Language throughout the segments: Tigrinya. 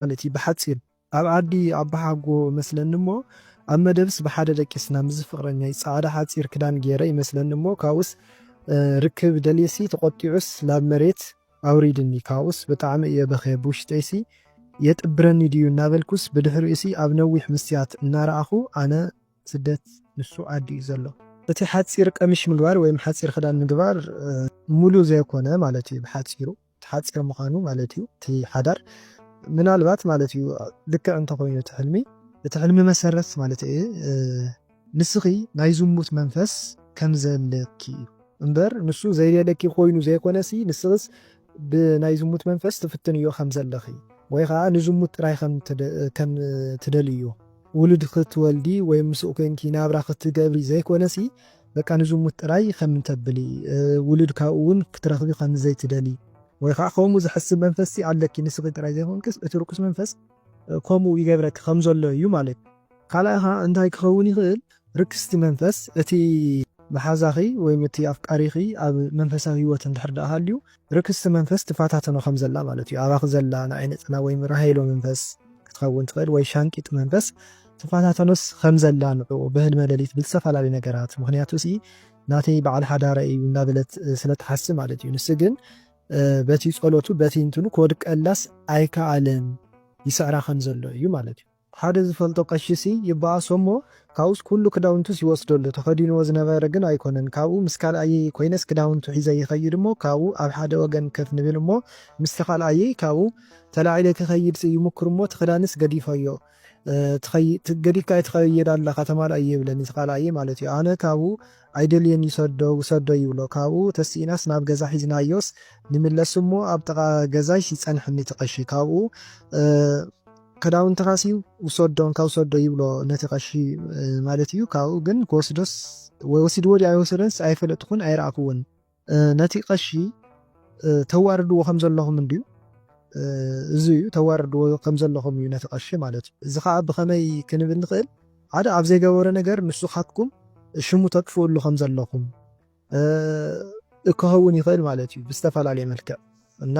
ማለት እዩ። ብሓፂር ኣብ ዓዲ ኣባሓጎ መስለኒ እሞ ኣብ መደብስ ብሓደ ደቂስና ምስ ፍቕረኛይ ፃዕዳ ሓፂር ክዳን ገይረ ይመስለኒ እሞ ካብኡስ ርክብ ደልየሲ ተቖጢዑስ ናብ መሬት ኣውሪድኒ። ካብኡስ ብጣዕሚ እየ በኽየ። ብውሽጠይሲ የጥብረኒ ድዩ እናበልኩስ ብድሕሪኡሲ ኣብ ነዊሕ ምስትያት እናረኣኹ ኣነ ስደት ንሱ ዓዲ እዩ ዘሎ። እቲ ሓፂር ቀሚሽ ምግባር ወይም ሓፂር ክዳን ምግባር ሙሉ ዘይኮነ ማለት እዩ። ብሓፂሩ ሓፂር ምዃኑ ማለት እዩ። እቲ ሓዳር ምናልባት ማለት እዩ ልክዕ እንተኮይኑ እቲ ሕልሚ እቲ ሕልሚ መሰረት ማለት እዩ ንስኺ ናይ ዝሙት መንፈስ ከም ዘለኪ እዩ እምበር ንሱ ዘይደለኪ ኮይኑ ዘይኮነሲ ንስኽስ ብናይ ዝሙት መንፈስ ትፍትን እዮ ከም ዘለኺ ወይ ከዓ ንዝሙት ጥራይ ከም ትደልዩ ውሉድ ክትወልዲ ወይ ምስኡ ኮንኪ ናብራ ክትገብሪ ዘይኮነሲ በቃ ንዝሙት ጥራይ ከም እንተብሊ ውሉድ ካብኡ እውን ክትረኽቢ ከም ዘይትደሊ ወይ ከዓ ከምኡ ዝሕስብ መንፈስ ኣለኪ ንስኺ ጥራይ ዘይኮንክስ እቲ ርኩስ መንፈስ ከምኡ ይገብረኪ ከም ዘሎ እዩ ማለት እዩ። ካልኣይ ከዓ እንታይ ክኸውን ይኽእል ርክስቲ መንፈስ እቲ መሓዛኺ ወይም እቲ ኣፍቃሪኺ ኣብ መንፈሳዊ ህይወት እንድሕር ደኣ ሃልዩ ርክስቲ መንፈስ ትፈታተኖ ከም ዘላ ማለት እዩ። ኣባኺ ዘላ ንዓይ ነፀላ ወይም ራሄሎ መንፈስ ክትኸውን ትኽእል ወይ ሻንቂጥ መንፈስ ትፈታተኖስ ከም ዘላ ንዕኡ ብህልመ ሌሊት ብዝተፈላለዩ ነገራት ምክንያቱ ሲ ናተይ በዓል ሓዳረ እዩ እናበለት ስለ ትሓስብ ማለት እዩ። ንሱ ግን በቲ ጸሎቱ በቲ እንትኑ ክወድቀላስ ኣይከኣለን ይስዕራ ከም ዘሎ እዩ ማለት እዩ። ሓደ ዝፈልጦ ቀሺሲ ይበኣሶ እሞ ካብኡስ ኩሉ ክዳውንቱስ ይወስደሉ ተኸዲንዎ ዝነበረ ግን ኣይኮነን ካብኡ ምስ ካልኣየይ ኮይነስ ክዳውንቱ ሒዘ ይኸይድ እሞ ካብኡ ኣብ ሓደ ወገን ከፍ ንብል እሞ ምስቲ ካልኣየይ ካብኡ ተላዒለ ክኸይድ ይሙክር እሞ እቲ ክዳንስ ገዲፈዮ ገዲፍካ ትኸይድ ኣለኻ ተማልኣ ይብለኒ እቲ ካልኣየይ ማለት እዩ ኣነ ካብኡ ኣይደልየን ይሰዶ ውሰዶ ይብሎ ካብኡ ተስኢናስ ናብ ገዛ ሒዝናዮስ ንምለስ እሞ ኣብ ጥቓ ገዛይ ይፀንሐኒ እቲ ቀሺ ካብኡ ክዳውንትኻሲ ውሰዶ እንካ ውሰዶ ይብሎ ነቲ ቀሺ ማለት እዩ ካብኡ ግን ክወስዶስ ወይ ወሲድዎ ድዩ ኣይወሰደንስ ኣይፈለጥኩን ኣይረኣክውን ነቲ ቀሺ ተዋርድዎ ከም ዘለኹም እንድዩ እዚ እዩ ተዋርድዎ ከም ዘለኹም እዩ ነቲ ቀሺ ማለት እዩ እዚ ከዓ ብኸመይ ክንብል ንኽእል ሓደ ኣብ ዘይገበሮ ነገር ንሱ ካትኩም ሽሙ ተጥፍእሉ ከም ዘለኹም ክኸውን ይኽእል ማለት እዩ ብዝተፈላለየ መልክዕ እና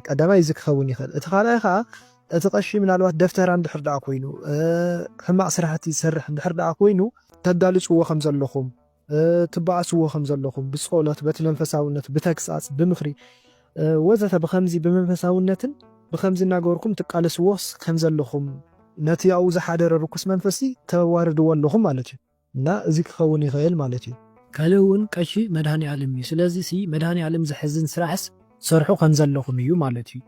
ቀዳማይ እዚ ክኸውን ይኽእል እቲ ካልኣይ ከዓ እቲ ቀሺ ምናልባት ደፍተራ እንድሕር ደኣ ኮይኑ ሕማቕ ስራሕቲ ዝሰርሕ እንድሕር ደኣ ኮይኑ ተጋልፅዎ ከም ዘለኹም ትበኣስዎ ከም ዘለኹም ብፀሎት በቲ መንፈሳውነት ብተግሳፅ ብምኽሪ ወዘተ ብከምዚ ብመንፈሳውነትን ብከምዚ እናገበርኩም ትቃለስዎስ ከም ዘለኹም ነቲ ኣብኡ ዝሓደረ ርኩስ መንፈሲ ተዋርድዎ ኣለኹም ማለት እዩ እና እዚ ክኸውን ይኽእል ማለት እዩ። ካልእ እውን ቀሺ መድሃኒ ኣለም እዩ። ስለዚ ሲ መድሃኒ ኣለም ዘሕዝን ስራሕስ ትሰርሑ ከም ዘለኹም እዩ ማለት እዩ።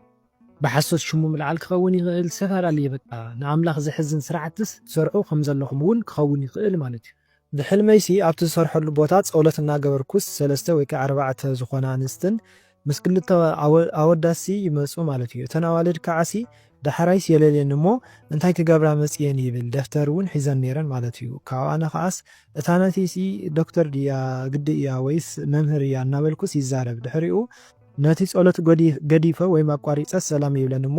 ብሓሶት ሽሙ ምልዓል ክኸውን ይኽእል ዝተፈላለየ በቃ ንኣምላኽ ዘሕዝን ስራሕትስ ትሰርሑ ከም ዘለኹም እውን ክኸውን ይኽእል ማለት እዩ። ብሕልመይሲ ኣብቲ ዝሰርሐሉ ቦታ ጸሎት እናገበርኩስ ሰለስተ ወይ ከዓ ኣርባዕተ ዝኾና ኣንስትን ምስ ክልተ ኣወዳትሲ ይመፁ ማለት እዩ። እተን ኣዋልድ ከዓሲ ዳሕራይስ የለልየን እሞ እንታይ ክገብራ መፅየን ይብል ደፍተር እውን ሒዘን ነይረን ማለት እዩ። ካብ ኣነ ከዓስ እታ ናተይሲ ዶክተር ድያ ግዲ እያ ወይስ መምህር እያ እናበልኩስ ይዛረብ። ድሕሪኡ ነቲ ጸሎት ገዲፈ ወይም ኣቋሪጸ ሰላም ይብለን እሞ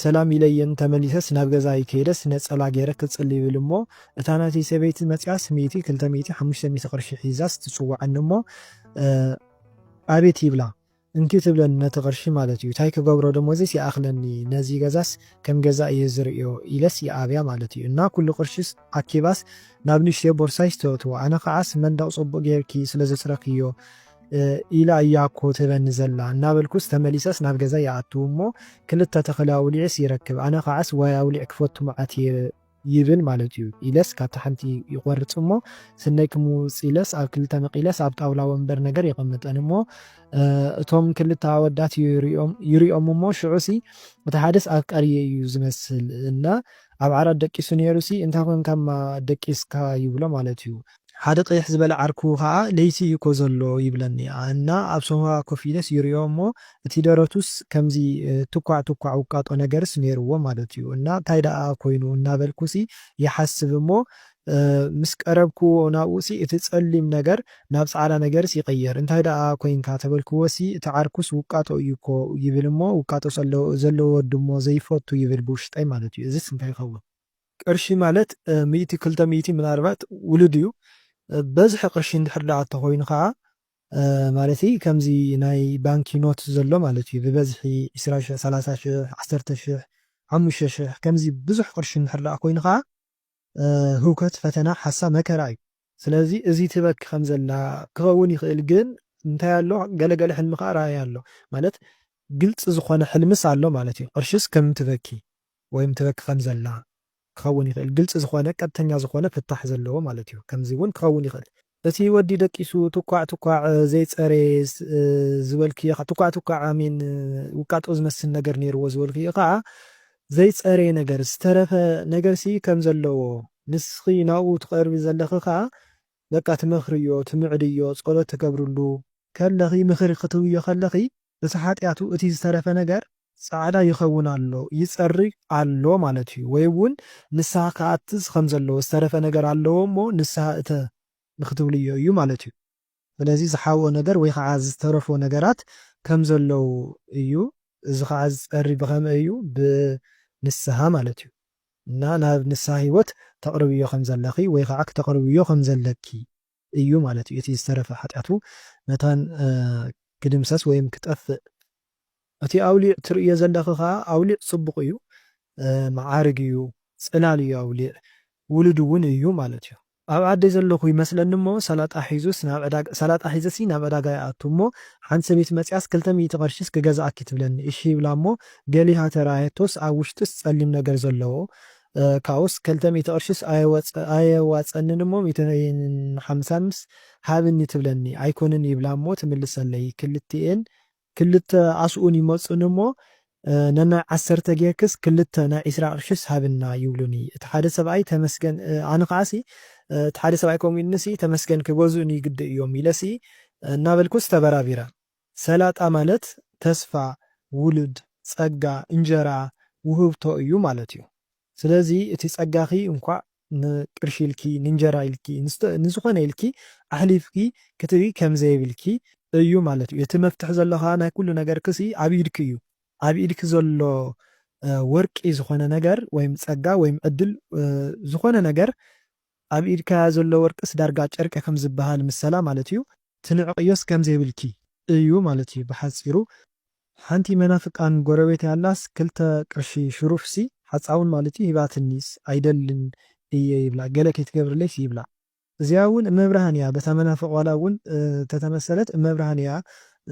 ሰላም ኢለየን ተመሊሰስ ናብ ገዛ ይከይደስ ነጸላ ገይረ ክጽሊ ይብል እሞ እታ ናተይ ሰበይቲ መጽያስ ሚእቲ ክልተ ሚእቲ ሓሙሽተ ሚእቲ ቅርሺ ሒዛስ ትጽውዓኒ እሞ ኣቤት ይብላ እንኪ ትብለኒ ነቲ ቅርሺ ማለት እዩ። ታይ ክገብሮ ደሞዝስ ይኣኽለኒ ነዚ ገዛስ ከም ገዛ እየ ዝርእዮ ኢለስ ይኣብያ ማለት እዩ። እና ኩሉ ቅርሽስ ኣኪባስ ናብ ንሽተይ ቦርሳይስ ተእትዎ። ኣነ ከዓስ መንደቕ ጽቡቕ ጌርኪ ስለ ዘጽረክዮ ኢላ እያ እኮ ትበኒ ዘላ እናበልኩስ ተመሊሰስ ናብ ገዛ ይኣቱ እሞ ክልተ ተኽሊ ኣውሊዕስ ይረክብ። ኣነ ከዓስ ዋይ ኣውሊዕ ክፈቱ መዓት እየ ይብል ማለት እዩ ኢለስ ካብቲ ሓንቲ ይቆርጽ እሞ ስነይ ክምውጽ ኢለስ ኣብ ክልተ መቂለስ ኣብ ጣውላ ወንበር ነገር የቐምጠን እሞ እቶም ክልተ ኣወዳት ይሪኦም እሞ ሽዑሲ እቲ ሓደስ ኣፍቃሪየ እዩ ዝመስል እና ኣብ ዓራት ደቂሱ ነይሩሲ እንታይ ኮንካማ ደቂስካ ይብሎ ማለት እዩ ሓደ ቀይሕ ዝበለ ዓርኩ ከዓ ለይቲ እዩ እኮ ዘሎ ይብለኒ እና ኣብ ሶፋ ኮፍ ኢለስ ይሪኦ እሞ እቲ ደረቱስ ከምዚ ትኳዕ ትኳዕ ውቃጦ ነገርስ ነይርዎ ማለት እዩ እና እንታይ ደኣ ኮይኑ እናበልኩሲ ይሓስብ እሞ ምስ ቀረብክዎ ናብኡሲ እቲ ጸሊም ነገር ናብ ጻዕዳ ነገርስ ይቕየር እንታይ ደኣ ኮይንካ ተበልክዎሲ እቲ ዓርኩስ ውቃጦ እዩ እኮ ይብል እሞ ውቃጦ ዘለዎ ወዲ እሞ ዘይፈቱ ይብል ብውሽጠይ ማለት እዩ እዚስ እንታይ ይኸውን ቅርሺ ማለት ሚእቲ ክልተ ሚእቲ ምናልባት ውሉድ እዩ በዝሒ ቅርሺ እንድሕር ደኣ ተኮይኑ ከዓ ማለት ከምዚ ናይ ባንኪ ኖት ዘሎ ማለት እዩ ብበዝሒ ዒስራ ሽሕ ሰላሳ ሽሕ ዓሰርተ ሽሕ ሓሙሽተ ሽሕ፣ ከምዚ ብዙሕ ቅርሺ እንድሕር ደኣ ኮይኑ ኸዓ፣ እ፣ ህውከት፣ ፈተና፣ ሓሳብ፣ መከራ እዩ። ስለዚ እዚ ትበኪ ከም ዘላ ክኸውን ይኽእል፣ ግን እንታይ ኣሎ? ገለገለ ሕልሚ ኸዓ ራእይ ኣሎ። ማለት ግልፂ ዝኾነ ሕልምስ ኣሎ ማለት እዩ። ቅርሽስ ከም ትበኪ ወይም ትበኪ ከም ዘላ ክኸውን ይኽእል። ግልፂ ዝኾነ፣ ቀጥተኛ ዝኾነ ፍታሕ ዘለዎ ማለት እዩ። ከምዚ እውን ክኸውን ይኽእል። እቲ ወዲ ደቂሱ ትኳዕ ትኳዕ ዘይፀረየ ስ-፣ ዝበልክዮ ኸዓ፣ ትኳዕ ትኳዕ ኣሜን ውቃጦ ዝመስል ነገር ነይርዎ ዝበልክዮ ኸዓ፣ ዘይፀረየ ነገር፣ ዝተረፈ ነገርሲ ከም ዘለዎ፣ ንስኺ ናብኡ ትቐርቢ ዘለኺ ኸዓ፣ በቃ ትመኽርዮ፣ ትምዕድዮ፣ ጸሎት ትገብርሉ ከለኺ፣ ምኽሪ ክትህብዮ ከለኺ፣ እቲ ሓጢኣቱ፣ እቲ ዝተረፈ ነገር ጻዕዳ ይኸውን ኣሎ፣ ይጸሪ ኣሎ ማለት እዩ። ወይ እውን ንስሓ ክኣትስ ከም ዘለዎ፣ ዝተረፈ ነገር ኣለዎ እሞ ንስሓ እተ ንክትብልዮ እዩ ማለት እዩ። ስለዚ ዝሓብኦ ነገር ወይ ከዓ ዝተረፎ ነገራት ከም ዘለዉ እዩ። እዚ ከዓ ዝጸሪ ብኸመይ እዩ? ብንስሓ ማለት እዩ። እና ናብ ንስሓ ህይወት ተቕርብዮ ከም ዘለኺ ወይ ከዓ ክተቕርብዮ ከም ዘለኪ እዩ ማለት እዩ። እቲ ዝተረፈ ሓጢኣቱ መታን፣ እ፣ ክድምሰስ ወይም ክጠፍእ። እቲ ኣውሊዕ ትርእዮ ዘለኺ ከዓ ኣውሊዕ ጽቡቕ እዩ፣ እ፣ መዓርግ እዩ፣ ጽላል እዩ ኣውሊዕ፣ ውሉድ እውን እዩ ማለት እዩ። ኣብ ዓደይ ዘለኹ ይመስለኒ እሞ ሰላጣ ሒዙስ ናብ ዕዳጋ፣ ሰላጣ ሒዘሲ ናብ ዕዳጋ ይኣቱ እሞ ሓንቲ ሰበይቲ መጺኣስ ክልተ ሚእቲ ቅርሺስ ክገዝኣኪ ትብለኒ። እሺ ይብላ እሞ ገሊሃ ተራእየቶስ ኣብ ውሽጡስ ጸሊም ነገር ዘለዎ፣ እ፣ ካብኡስ ክልተ ሚእቲ ቅርሺስ ኣየወጸ-፣ ኣየዋጸንን እሞ ሚእትን ሓምሳንስ ሃብኒ ትብለኒ። ኣይኮንን ይብላ እሞ ትምልሰለይ። ክልቲኤን ክልተ ኣስኡን ይመጹኒ እሞ፣ እ፣ ነናይ ዓሰርተ ጌርክስ ክልተ ናይ ዒስራ ቅርሽስ ሃብና ይብሉኒ። እቲ ሓደ ሰብኣይ ተመስገን፣ እ፣ ኣነ ከዓሲ፣ እ፣ እቲ ሓደ ሰብኣይ ከምኡ ኢሉኒሲ ተመስገን ክገዝኡኒ ግዲ እዮም ኢለሲ፣ እ፣ እናበልኩስ ተበራቢረ። ሰላጣ ማለት ተስፋ፣ ውሉድ፣ ጸጋ፣ እንጀራ፣ ውህብቶ እዩ ማለት እዩ። ስለዚ እቲ ጸጋኺ እንኳዕ ንቅርሺ ኢልኪ፣ ንእንጀራ ኢልኪ፣ ንዝተ-፣ ንዝኾነ ኢልኪ ኣሕሊፍኪ ክትህቢ ከም ዘይብልኪ እዩ ማለት እዩ። እቲ መፍትሒ ዘሎ ኸኣ ናይ ኩሉ ነገርኪሲ ኣብ ኢድኪ እዩ። ኣብ ኢድኪ ዘሎ፣ እ፣ ወርቂ ዝኾነ ነገር ወይም ጸጋ ወይም ዕድል፣ እ፣ ዝኾነ ነገር ኣብ ኢድካ ዘሎ ወርቅስ ዳርጋ ጨርቂ ከም ዝበሃል ምሰላ ማለት እዩ። ትንዕቅዮስ ከም ዘይብልኪ እዩ ማለት እዩ ብሓጺሩ። ሓንቲ መናፍቃን ጎረቤት ያላስ ክልተ ቅርሺ ሽሩፍሲ ሓጻውን ማለት እዩ ሂባትኒስ ኣይደልን እየ ይብላ። ገለ ከይትገብርለይስ ይብላ። እዚኣ እውን እመብርሃን እያ። በታ መናፍቅ ዋላ እውን፣ እ፣ ተተመሰለት እመብርሃን እያ።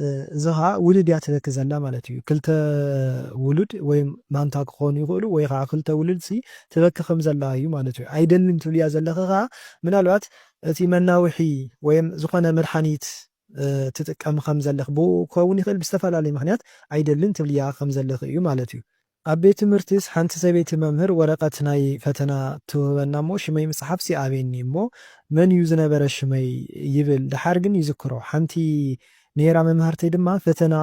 እ፣ እዚ ኸዓ ውሉድ እያ ትበኪ ዘላ ማለት እዩ። ክልተ ውሉድ ወይም ማንታ ክኾኑ ይኽእሉ ወይ ኸዓ ክልተ ውሉድሲ ትበኪ ከም ዘላ እዩ ማለት እዩ። ኣይደልን ትብልያ ዘለኺ ኸዓ ምናልባት እቲ መናውሒ ወይም ዝኾነ መድሓኒት፣ እ፣ ትጥቀም ከም ዘለኺ፣ ብኡ ክኸውን ይኽእል፣ ብዝተፈላለየ ምኽንያት ኣይደልን ትብልያ ከም ዘለኺ እዩ ማለት እዩ። ኣብ ቤት ትምህርቲስ ሓንቲ ሰበይቲ መምህር ወረቐት ናይ ፈተና ትውህበና እሞ ሽመይ ምጽሓፍሲ ኣበየኒ እሞ መን እዩ ዝነበረ ሽመይ ይብል። ደሓር ግን ይዝክሮ። ሓንቲ ነይራ መምሃርተይ ድማ ፈተና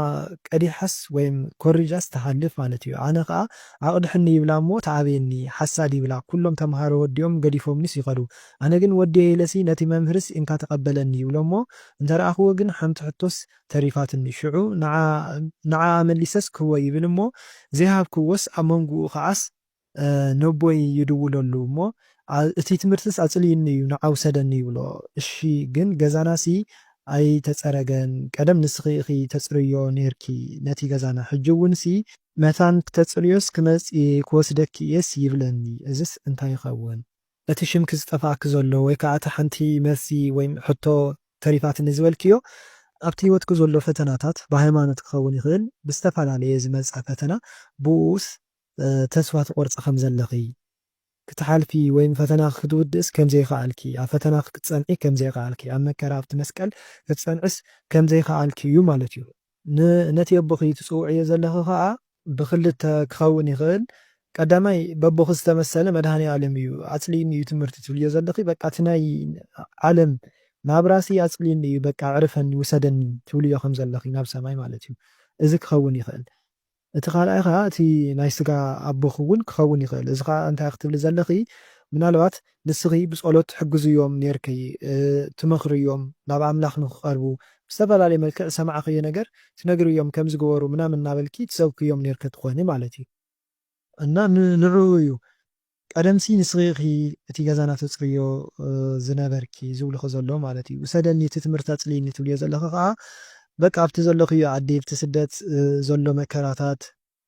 ቀዲሓስ ወይም ኮሪጃስ ትሓልፍ ማለት እዩ። ኣነ ኸኣ ኣቕድሕኒ ይብላ እሞ ትኣብየኒ፣ ሓሳድ ይብላ። ኩሎም ተምሃሮ ወዲኦም ገዲፎምኒስ ይኸዱ። ኣነ ግን ወዲየ ኢለሲ ነቲ መምህርስ እንካ ተቐበለኒ ይብሎ እሞ እንተ ረኣኽዎ ግን ሓንቲ ሕቶስ ተሪፋትኒ። ሽዑ ንዓ-፣ ንዓኣ መሊሰስ ክህቦ ይብል እሞ ዘይሃብክዎስ ኣብ መንጎኡ ኸዓስ፣ እ፣ ነቦይ ይድውለሉ እሞ፣ ኣ-፣ እቲ ትምህርትስ ኣጽልዩኒ እዩ፣ ንዓ ውሰደኒ ይብሎ። እሺ፣ ግን ገዛናሲ ኣይተጸረገን። ቀደም ንስኺ ኢኺ ተጽርዮ ኔርኪ ነቲ ገዛና። ሕጂ እውንሲ መታን ክተጽርዮስ ክመጽእ ክወስደኪ እየስ ይብለኒ። እዝስ እንታይ ይኸውን? እቲ ሽምኪ ዝጠፍኣኪ ዘሎ ወይ ከኣ እታ ሓንቲ መልሲ ወይም ሕቶ ተሪፋትኒ ዝበልክዮ፣ ኣብቲ ህይወትኪ ዘሎ ፈተናታት ብሃይማኖት ክኸውን ይኽእል፣ ብዝተፈላለየ ዝመጽእ ፈተና፣ ብኡስ፣ እ፣ ተስፋ ትቖርጺ ከም ዘለኺ፣ ክትሓልፊ ወይም ፈተናኺ ክትውድእስ ከም ዘይከኣልኪ፣ ኣብ ፈተናኺ ክትጸንዒ ከም ዘይከኣልኪ፣ ኣብ መከራ ኣብቲ መስቀል ክትጸንዕስ ከም ዘይከኣልኪ እዩ ማለት እዩ። ን-፣ ነቲ ኣቦኺ ትጽውዕዮ ዘለኺ ከኣ ብኽልተ ክኸውን ይኽእል። ቀዳማይ፣ በቦኺ ዝተመሰለ መድሃኔ ኣለም እዩ፣ ኣጽልዩኒ እዩ ትምህርቲ ትብልዮ ዘለኺ። በቃ እቲ ናይ ዓለም ናብራሲ ኣጽልዩኒ እዩ፣ በቃ ኣዕርፈኒ፣ ውሰደኒ ትብልዮ ከም ዘለኺ ናብ ሰማይ ማለት እዩ። እዚ ክኸውን ይኽእል። እቲ ካልኣይ ኸኣ እቲ ናይ ስጋ ኣቦኺ እውን ክኸውን ይኽእል። እዚ ኸኣ እንታይ ክትብሊ ዘለኺ፣ ምናልባት ንስኺ ብጸሎት ትሕግዝዮም ኔርኪ፣ እ፣ ትመኽርዮም ናብ ኣምላኽ ንኽቐርቡ፣ ብዝተፈላለየ መልክዕ ዝሰማዕኽዮ ነገር ትነግርዮም ከም ዝገበሩ ምናምን እናበልኪ ትሰብክዮም ኔርኪ ትኾኒ ማለት እዩ። እና ን-፣ ንዕኡ እዩ። ቀደምሲ ንስኺ ኢኺ እቲ ገዛና ተጽርዮ፣ እ፣ ዝነበርኪ ዝብልኺ ዘሎ ማለት እዩ። ውሰደኒ እቲ ትምህርቲ ኣጽልይኒ ትብልዮ ዘለኺ ኸኣ በቃ ኣብቲ ዘለኽዮ ዓዲ፣ ኣብቲ ስደት፣ እ፣ ዘሎ መከራታት፣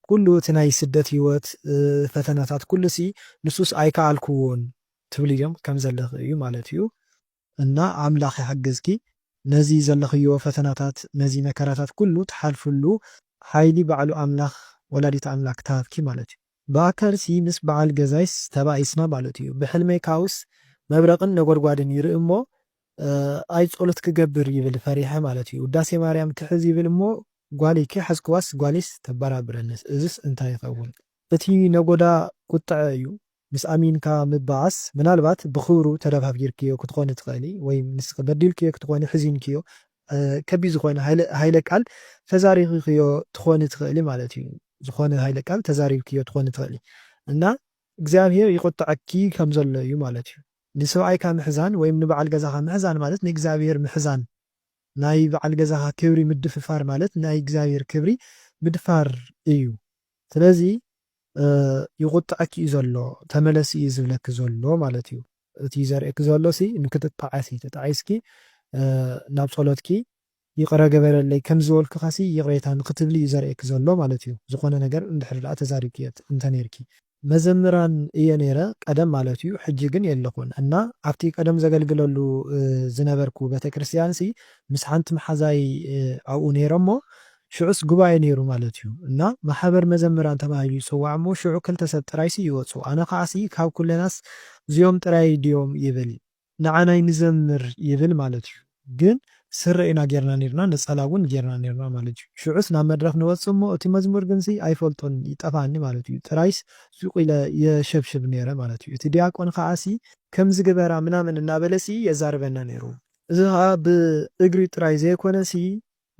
ኩሉ እቲ ናይ ስደት ህይወት ፈተናታት ኩሉ ሲ ንሱስ ኣይከኣልክዎን ትብል እዮም ከም ዘለኺ እዩ ማለት እዩ። እና ኣምላኽ ይሓግዝኪ፣ ነዚ ዘለኽዮ ፈተናታት፣ ነዚ መከራታት ኩሉ ትሓልፍሉ ሓይሊ ባዕሉ ኣምላኽ፣ ወላዲት ኣምላክ ትሃብኪ ማለት እዩ። ብኣካልሲ ምስ በዓል ገዛይስ ተባኢስና ማለት እዩ። ብሕልመይ ካውስ መብረቕን ነጎድጓድን ይርኢ እሞ፣ ኣይ ጸሎት ክገብር ይብል ፈሪሐ ማለት እዩ። ውዳሴ ማርያም ክሕዝ ይብል እሞ፣ ጓለይ ከይሓዝክዋስ ጓለይስ ተበራብረንስ፣ እዝስ እንታይ ይኸውን? እቲ ነጎዳ ቁጥዐ እዩ። ምስ ኣሚንካ ምበኣስ፣ ምናልባት ብኽብሩ ተደፋፊርክዮ ክትኾኒ ትኽእሊ፣ ወይ ንስኺ በዲልክዮ ክትኾኒ፣ ሕዚንክዮ፣ ከቢድ ዝኾነ ሃይለ ቃል ተዛሪብክዮ ትኾኒ ትኽእሊ ማለት እዩ። ዝኾነ ሃይለ ቃል ተዛሪብክዮ ትኾኒ ትኽእሊ። እና እግዚኣብሔር ይቁጥዐኪ ከም ዘሎ እዩ ማለት እዩ። ንሰብኣይካ ምሕዛን ወይም ንበዓል ገዛኻ ምሕዛን ማለት ንእግዚኣብሔር ምሕዛን፣ ናይ በዓል ገዛኻ ክብሪ ምድፍፋር ማለት ናይ እግዚኣብሔር ክብሪ ምድፋር እዩ። ስለዚ ይቁጥዐኪ እዩ ዘሎ፣ ተመለሲ እዩ ዝብለኪ ዘሎ ማለት እዩ። እቲ ዘርእየኪ ዘሎ ሲ ንክትጣዓሲ ተጣዒስኪ ናብ ጸሎትኪ ይቕረ ገበረለይ ከም ዝበልኩኻ ሲ ይቕሬታ ንክትብሊ እዩ ዘርእየኪ ዘሎ ማለት እዩ። ዝኾነ ነገር እንድሕር ደኣ ተዛሪብኪ እንተ ነይርኪ። መዘምራን እየ ነይረ ቀደም ማለት እዩ፣ ሕጂ ግን የለኹን። እና ኣብቲ ቀደም ዘገልግለሉ ዝነበርኩ ቤተክርስትያን ሲ ምስ ሓንቲ መሓዛይ ኣብኡ ነይረ እሞ ሽዑስ ጉባኤ ነይሩ ማለት እዩ። እና ማሕበር መዘምራን ተባሂሉ ይጽዋዕ እሞ ሽዑ ክልተ ሰብ ጥራይ ሲ ይወጹ። ኣነ ከኣ ሲ ካብ ኩለናስ እዚኦም ጥራይ ድዮም ይብል። ንዓናይ ንዘምር ይብል ማለት እዩ። ግን ስረ ኢና ጌርና ኔርና፣ ነጸላ እውን ጌርና ኔርና ማለት እዩ። ሽዑስ ናብ መድረኽ ንወጽእ እሞ እቲ መዝሙር ግንሲ ኣይፈልጦን ይጠፍኣኒ ማለት እዩ። ጥራይስ ሱቕ ኢለ የሸብሽብ ኔረ ማለት እዩ። እቲ ዲያቆን ከዓሲ ከምዚ ግበራ ምናምን እናበለሲ የዛርበና ኔሩ። እዚ ኸዓ ብእግሪ ጥራይ ዘይኮነሲ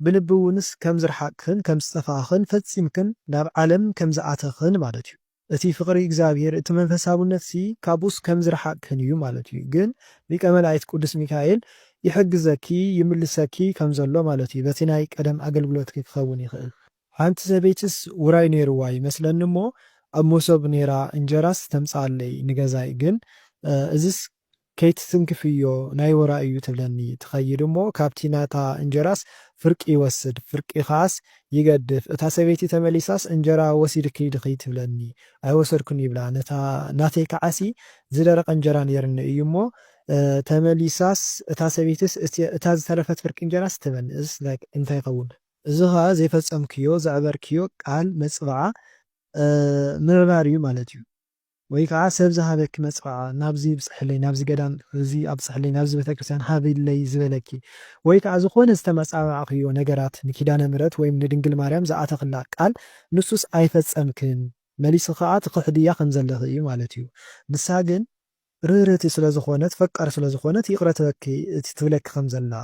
ብልቢ እውንስ ከም ዝረሓቕክን ከም ዝጠፋእኽን ፈጺምክን ናብ ዓለም ከም ዝኣተኽን ማለት እዩ። እቲ ፍቕሪ እግዚኣብሔር፣ እቲ መንፈሳውነትሲ ካብኡስ ከም ዝረሓቕክን እዩ ማለት እዩ። ግን ሊቀ መላእክት ቅዱስ ሚካኤል ይሕግዘኪ፣ ይምልሰኪ ከም ዘሎ ማለት እዩ። በቲ ናይ ቀደም ኣገልግሎትኪ ክኸውን ይኽእል። ሓንቲ ሰበይትስ ውራይ ነይርዋ ይመስለኒ እሞ፣ ኣብ መሶብ ነይራ እንጀራስ ተምጽኣለይ ንገዛይ። ግን እዝስ ከይትትንክፍዮ ናይ ወራ እዩ ትብለኒ። ትኸይድ እሞ ካብቲ ናታ እንጀራስ ፍርቂ ይወስድ፣ ፍርቂ ኸኣስ ይገድፍ። እታ ሰበይቲ ተመሊሳስ እንጀራ ወሲድኪ ድኺ ትብለኒ። ኣይወሰድኩን ይብላ። ነታ ናተይ ከዓሲ ዝደረቐ እንጀራ ነይርኒ እዩ እሞ ተመሊሳስ እታ ሰበይትስ እታ ዝተረፈት ፍርቂ እንጀራስ ትበኒ። እዝስ እንታይ ይኸውን? እዚ ኸኣ ዘይፈጸምክዮ ዘዕበርክዮ ቃል መጽብዓ ምዕባር እዩ ማለት እዩ። ወይ ከዓ ሰብ ዝሃበኪ መጽብዓ ናብዚ ብጽሕለይ፣ ናብዚ ገዳም እዚ ኣብጽሕለይ፣ ናብዚ ቤተክርስትያን ሃብለይ ዝበለኪ ወይ ከዓ ዝኾነ ዝተመጻባዕኽዮ ነገራት ንኪዳነ ምሕረት ወይም ንድንግል ማርያም ዝኣተኽላ ቃል ንሱስ ኣይፈጸምክን፣ መሊሱ ከዓ ትኽሕድያ ከም ዘለኺ እዩ ማለት እዩ። ንሳ ግን ርህርህቲ ስለ ዝኾነት ፈቃር ስለ ዝኾነት ይቕረ ትበኪ እቲ ትብለኪ ከም ዘላ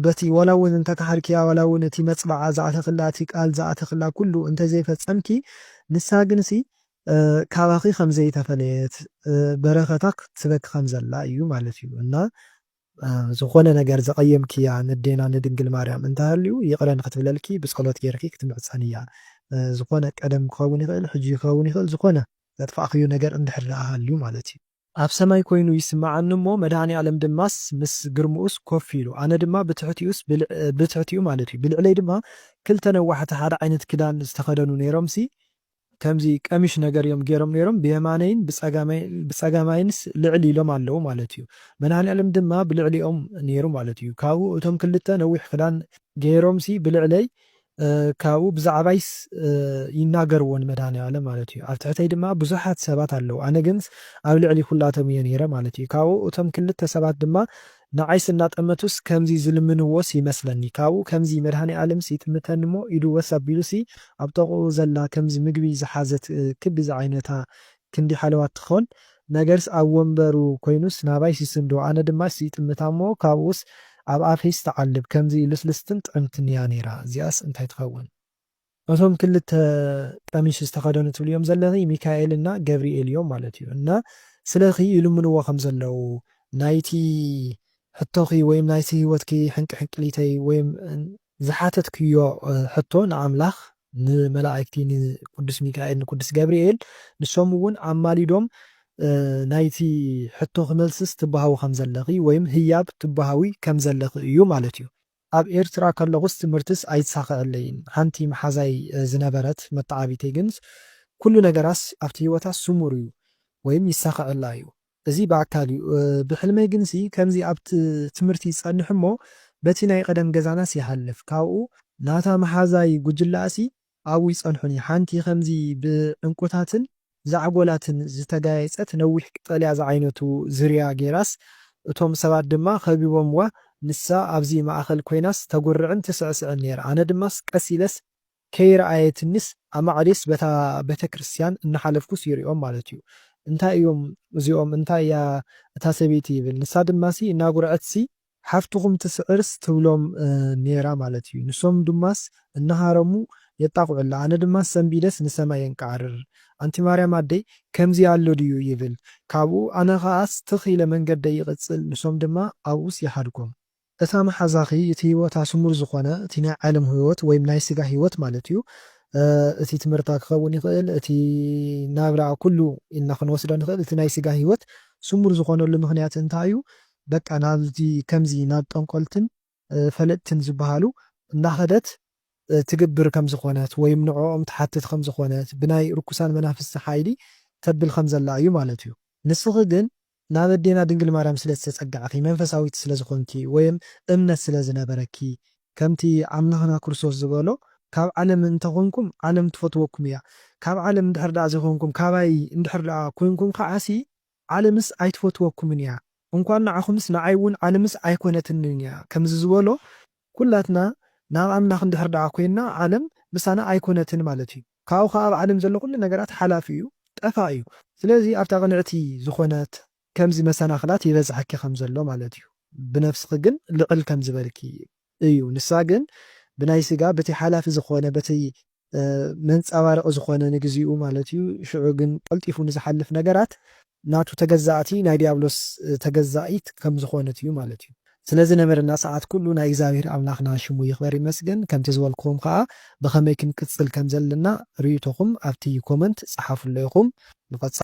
በቲ ዋላ እውን እንተ ከሓድክያ ዋላ እውን እቲ መጽብዓ ዝኣተኽላ እቲ ቃል ዝኣተኽላ ኩሉ እንተ ዘይፈጸምኪ ንሳ ግንሲ ካባኺ ከም ዘይተፈለየት በረኸታ ክትበኪ ከም ዘላ እዩ ማለት እዩ። እና ዝኾነ ነገር ዘቐየምክያ ንዴና ንድንግል ማርያም እንተሃልዩ ይቕረ ንክትብለልኪ ብጸሎት ጌርኪ ክትምዕጸንያ። ዝኾነ ቀደም ክኸውን ይኽእል፣ ሕጂ ክኸውን ይኽእል፣ ዝኾነ ዘጥፋእኽዩ ነገር እንድሕር ደኣ ሃልዩ ማለት እዩ። ኣብ ሰማይ ኮይኑ ይስምዓኒ እሞ መድኃኔ ዓለም ድማስ ምስ ግርምኡስ ኮፍ ኢሉ ኣነ ድማ ብትሕቲኡስ ብትሕቲኡ ማለት እዩ። ብልዕለይ ድማ ክልተ ነዋሕቲ ሓደ ዓይነት ክዳን ዝተኸደኑ ነይሮምሲ ከምዚ ቀሚሽ ነገር እዮም ገይሮም ነይሮም ብየማነይን ብጸጋማይንስ ልዕል ኢሎም ኣለዉ ማለት እዩ። መድኃኔ ዓለም ድማ ብልዕሊኦም ነይሩ ማለት እዩ። ካብኡ እቶም ክልተ ነዊሕ ክዳን ገይሮምሲ ብልዕለይ ካብኡ ብዛዕባይስ ይናገርዎ ንመድኃኔ ዓለም ማለት እዩ። ኣብ ትሕተይ ድማ ብዙሓት ሰባት ኣለዉ፣ ኣነ ግን ኣብ ልዕሊ ኩላቶም እየ ነይረ ማለት እዩ። ካብኡ እቶም ክልተ ሰባት ድማ ንዓይስ እናጠመቱስ ከምዚ ዝልምንዎስ ይመስለኒ። ካብኡ ከምዚ መድኃኔ ዓለምስ ይጥምተኒ እሞ ኢዱ ወስ ኣቢሉሲ ኣብ ጥቕኡ ዘላ ከምዚ ምግቢ ዝሓዘት ክቢ ዝዓይነታ ክንዲ ሓለዋ ትኾን ነገርስ ኣብ ወንበሩ ኮይኑስ ናባይ ሲስንዶ ኣነ ድማ ሲጥምታ እሞ ካብኡስ ኣብ ኣፈይስ ትዓልብ ከምዚ ልስልስትን ጥዕምትን እያ ነይራ እዚኣስ እንታይ ትኸውን? እቶም ክልተ ቀሚሽ ዝተኸደኑ ትብልዮም ዘለኺ ሚካኤልና ገብርኤል እዮም ማለት እዩ እና ስለኺ ይልምንዎ ከም ዘለዉ ናይቲ ሕቶኺ ወይም ናይቲ ህይወትኪ ሕንቅሕንቅሊተይ ወይም ዝሓተትክዮ ሕቶ ንኣምላኽ ንመላእክቲ ንቅዱስ ሚካኤል ንቅዱስ ገብርኤል ንሶም እውን ኣማሊዶም ናይቲ ሕቶ ክመልስስ ትበሃዊ ከም ዘለኺ ወይም ህያብ ትበሃዊ ከም ዘለኺ እዩ ማለት እዩ። ኣብ ኤርትራ ከለኹስ ትምህርትስ ኣይሳኸዐለይን። ሓንቲ መሓዛይ ዝነበረት መተዓቢተይ ግን ኩሉ ነገራስ ኣብቲ ህይወታ ስሙር እዩ ወይም ይሳኸዐላ እዩ። እዚ ብኣካል እዩ። ብሕልመይ ግንሲ ከምዚ ኣብ ትምህርቲ ይጸንሕ እሞ በቲ ናይ ቀደም ገዛናስ ይሃልፍ። ካብኡ ናታ መሓዛይ ጉጅላኣሲ ኣብኡ ይጸንሑኒ። ሓንቲ ከምዚ ብዕንቁታትን ዛዕጎላትን ዝተጋየጸት ነዊሕ ቀጠልያ ዝዓይነቱ ዝርያ ጌራስ እቶም ሰባት ድማ ከቢቦምዋ፣ ንሳ ኣብዚ ማእኸል ኮይናስ ተጉርዕን ትስዕስዕን ነይራ። ኣነ ድማስ ቀስ ኢለስ ከይረኣየትኒስ ኣማዕዴስ በታ ቤተ ክርስቲያን እናሓለፍኩስ ይሪኦም ማለት እዩ። እንታይ እዮም እዚኦም? እንታይ እያ እታ ሰበይቲ ይብል። ንሳ ድማሲ እናጉርዐትሲ ሓፍትኹም ትስዕርስ ትብሎም ነይራ ማለት እዩ። ንሶም ድማስ እናሃረሙ የጣቕዑላ። ኣነ ድማ ሰንቢደስ ንሰማይ የንቃዕርር። ኣንቲ ማርያም ኣደይ ከምዚ ኣሎ ድዩ ይብል። ካብኡ ኣነ ኸኣስ ትኽ ኢለ መንገደይ ይቕጽል፣ ንሶም ድማ ኣብኡስ ይሓድጎም። እታ መሓዛኺ እቲ ህይወታ ስሙር ዝኾነ እቲ ናይ ዓለም ህይወት ወይም ናይ ስጋ ህይወት ማለት እዩ። እቲ ትምህርታ ክኸውን ይኽእል፣ እቲ ናብራ ኩሉ ኢልና ክንወስዶ ንኽእል። እቲ ናይ ስጋ ህይወት ስሙር ዝኾነሉ ምኽንያት እንታይ እዩ? በቃ ናብዚ ከምዚ ናብ ጠንቆልትን ፈለጥትን ዝበሃሉ እናኸደት ትግብር ከም ዝኾነት ወይም ንዕኦም ትሓትት ከም ዝኾነት ብናይ ርኩሳን መናፍስቲ ሓይሊ ተብል ከም ዘላ እዩ ማለት እዩ። ንስኺ ግን ናብ ኣዴና ድንግል ማርያም ስለ ዝተጸጋዕኪ፣ መንፈሳዊት ስለ ዝኾንኪ ወይም እምነት ስለ ዝነበረኪ፣ ከምቲ ኣምላኽና ክርስቶስ ዝበሎ፣ ካብ ዓለም እንተኾንኩም ዓለም ትፈትወኩም እያ። ካብ ዓለም እንድሕር ደኣ ዘይኮንኩም፣ ካባይ እንድሕር ደኣ ኮይንኩም ከዓሲ ዓለምስ ኣይትፈትወኩምን እያ። እንኳን ንዓኹምስ ንዓይ እውን ዓለምስ ኣይኮነትንን እያ። ከምዚ ዝበሎ ኩላትና ናብ ኣምላኽ እንድሕር ደኣ ኮይንና ዓለም ምሳና ኣይኮነትን ማለት እዩ። ካብኡ ከኣ ኣብ ዓለም ዘሎ ኩሉ ነገራት ሓላፊ እዩ፣ ጠፋእ እዩ። ስለዚ ኣብታ ቅንዕቲ ዝኾነት ከምዚ መሰናኽላት ይበዝሓኪ ከም ዘሎ ማለት እዩ። ብነፍስኺ ግን ልዕል ከም ዝበልኪ እዩ። ንሳ ግን ብናይ ስጋ በቲ ሓላፊ ዝኾነ በቲ መንጸባረቒ ዝኾነ ንግዚኡ ማለት እዩ። ሽዑ ግን ቀልጢፉ ንዝሓልፍ ነገራት ናቱ ተገዛእቲ ናይ ዲያብሎስ ተገዛኢት ከም ዝኾነት እዩ ማለት እዩ። ስለዚ ነበረና ሰዓት ኩሉ ናይ እግዚኣብሔር ኣምላኽና ሽሙ ይኽበር ይመስገን። ከምቲ ዝበልኩኹም ከኣ ብኸመይ ክንቅጽል ከም ዘለና ርእይቶኹም ኣብቲ ኮመንት ጸሓፉሎ ኢኹም። ንቐጻ